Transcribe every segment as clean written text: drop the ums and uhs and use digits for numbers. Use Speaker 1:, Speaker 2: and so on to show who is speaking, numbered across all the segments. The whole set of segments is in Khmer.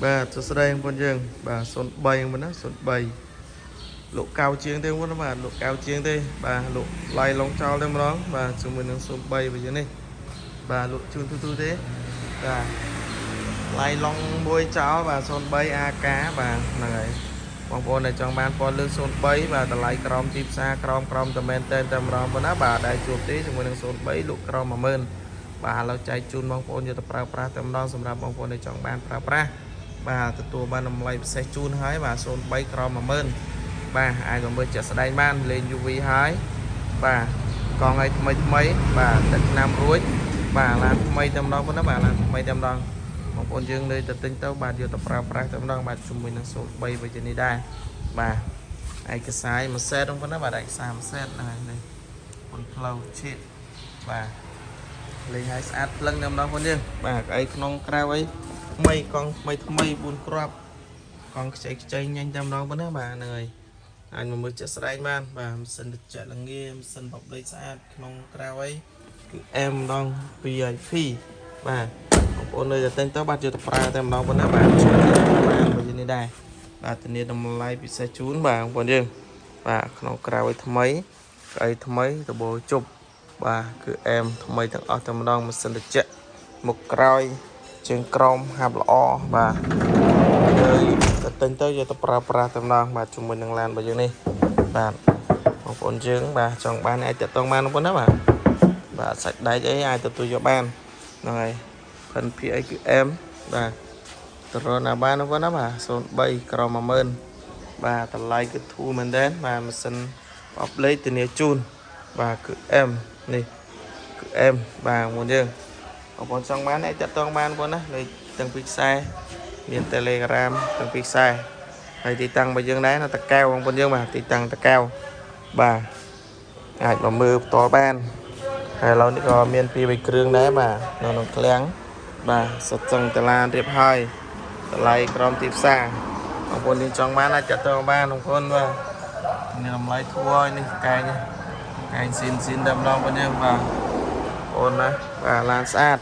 Speaker 1: បាទសួស្តីបងប្អូនយើងបាទ03បងប្អូនណា03លក់កៅជាងទេបងប្អូនបាទលក់កៅជាងទេបាទលក់ឡៃឡុងចោលទេម្ដងបាទជាមួយនឹង03របស់យើងនេះបាទលក់ជូនទូទូទេបាទឡៃឡុងមួយចោលបាទ03 AK បាទហ្នឹងហើយបងប្អូនដែលចង់បានពណ៌លឿង03បាទតម្លៃក្រោមទីផ្សារក្រោមក្រោមតែមែនតែតែម្ដងប៉ុណ្ណាបាទដែលជួបទេជាមួយនឹង03លក់ក្រោម10000បាទឥឡូវចែកជូនបងប្អូនយកទៅប្រើប្រាស់តែម្ដងសម្រាប់បងប្អូនដែលចង់បានប្រើប្រាស់បាទទទួលបានតម្លៃពិសេសជូនហើយបាទ03ក្រោម10000បាទអាចមកមើលជាក់ស្ដែងបានលេង UV ហើយបាទកង់ឲ្យថ្មីថ្មីបាទទឹកឆ្នាំរួចបាទឡានថ្មីតែម្ដងប៉ុណ្ណាបាទឡានថ្មីតែម្ដងបងប្អូនយើងនៅតែទិញទៅបាទយកទៅប្រើប្រាស់តែម្ដងបាទជាមួយនឹង03វិជានេះដែរបាទឯកសារមួយសេតហ្នឹងប៉ុណ្ណាបាទឯកសារមួយសេតហ្នឹងហើយនេះពុនផ្លូវឈៀកបាទលេងឲ្យស្អាតភ្លឹងតែម្ដងបងយើងបាទក្អីក្នុងក្រៅអីថ្មីកង់ថ្មីថ្មី4គ្រាប់កង់ខ្ចីខ្ចីញញតែម្ដងប៉ុណ្ណាបាទហ្នឹងហើយអាចមកមើលជាក់ស្ដែងបានបាទម៉ាស៊ីនត្រជាក់ល្ងាម៉ាស៊ីនបបលេខស្អាតក្នុងក្រៅអីគឺអែមម្ដង VIP បាទបងប្អូននៅតែទិញទៅបាទយកទៅប្រើតែម្ដងប៉ុណ្ណាបាទជួយបានបើនេះដែរបាទធានាតម្លៃពិសេសជូនបាទបងប្អូនយើងបាទក្នុងក្រៅឲ្យថ្មីក្អីថ្មីដបូលជប់បាទគឺអែមថ្មីទាំងអស់តែម្ដងម៉ាស៊ីនត្រជាក់មុខក្រោយជើងក្រោមហាប់ល្អបាទហើយទៅទិញទៅយកទៅប្រើប្រាស់តែម្ដងបាទជាមួយនឹងឡានរបស់យើងនេះបាទបងប្អូនយើងបាទចង់បានអាចតាក់ទងបានបងប្អូនណាបាទបាទសាច់ដែកអីអាចទទួលយកបានហ្នឹងហើយផិនភីអីគឺអែមបាទទៅរកណាបានបងប្អូនណាបាទ03ក្រោម10000បាទតម្លៃគឺធូរមែនតើបាទម៉ាស៊ីនបបលេខធានាជូនបាទគឺអែមនេះគឺអែមបាទបងប្អូនយើងបងប្អូនចង់បានអាចតាក់ទងបានបងប្អូនណាលេខទាំងពីរខ្សែមាន Telegram ទាំងពីរខ្សែហើយទីតាំងរបស់យើងដែរនៅតាកែវបងប្អូនយើងបាទទីតាំងតាកែវបាទអាចមកមើលផ្ទាល់បានហើយឥឡូវនេះក៏មានពីរបីគ្រឿងដែរបាទនៅក្នុងឃ្លាំងបាទសុទ្ធសឹងតឡានរៀបហើយតម្លៃក្រោមទីផ្សារបងប្អូនយើងចង់បានអាចតាក់ទងបានបងប្អូនបាទនេះតម្លៃធួរនេះកែងកែងស៊ីនស៊ីនតែម្ដងបងប្អូនយើងបាទបងប្អូនណាបាទឡានស្អាត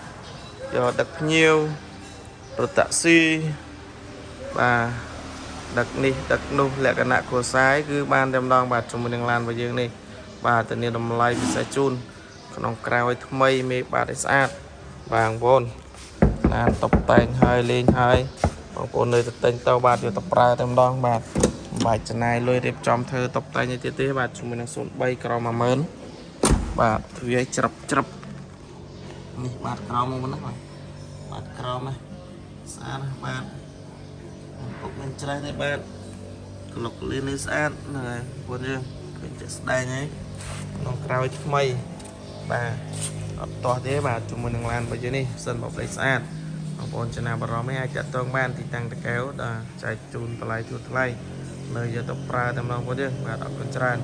Speaker 1: យកដឹកភ្ញៀវរត់តាក់ស៊ីបាទដឹកនេះដឹកនោះលក្ខណៈគ្រួសារគឺបានតែម្ដងបាទជាមួយនឹងឡានរបស់យើងនេះបាទធានាតម្លៃពិសេសជូនក្នុងក្រៅឲ្យថ្មីមេបាតឲ្យស្អាតបាទបងប្អូនឡានតុបតែងហើយលេងហើយបងប្អូននៅតែទិញទៅបាទយកទៅប្រើតែម្ដងបាទមិនបាច់ចំណាយលុយរៀបចំធ្វើតុបតែងឲ្យទៀតទេបាទជាមួយនឹង03ក្រោម10000បាទទ្វារច្រឹបច្រឹបនេះបាទក្រោមមកណាបាទបាទក្រោមណាស្អាតណាស់បាទពុកមិនច្រេះទេបាទក្លុកលៀននេះស្អាតហ្នឹងហើយបងប្អូនយើងឃើញជាក់ស្ដែងហើយក្នុងក្រោយថ្មីបាទអត់ទាស់ទេបាទជាមួយនឹងឡានរបស់យើងនេះសិនបបលេខស្អាតបងប្អូនចំណាប់អារម្មណ៍ឯងអាចតាក់ទងបានទីតាំងតាកែវដល់ចែកជូនតម្លៃទូថ្លៃនៅយកទៅប្រើតែម្ដងបងប្អូនយើងបាទអរគុណច្រើន។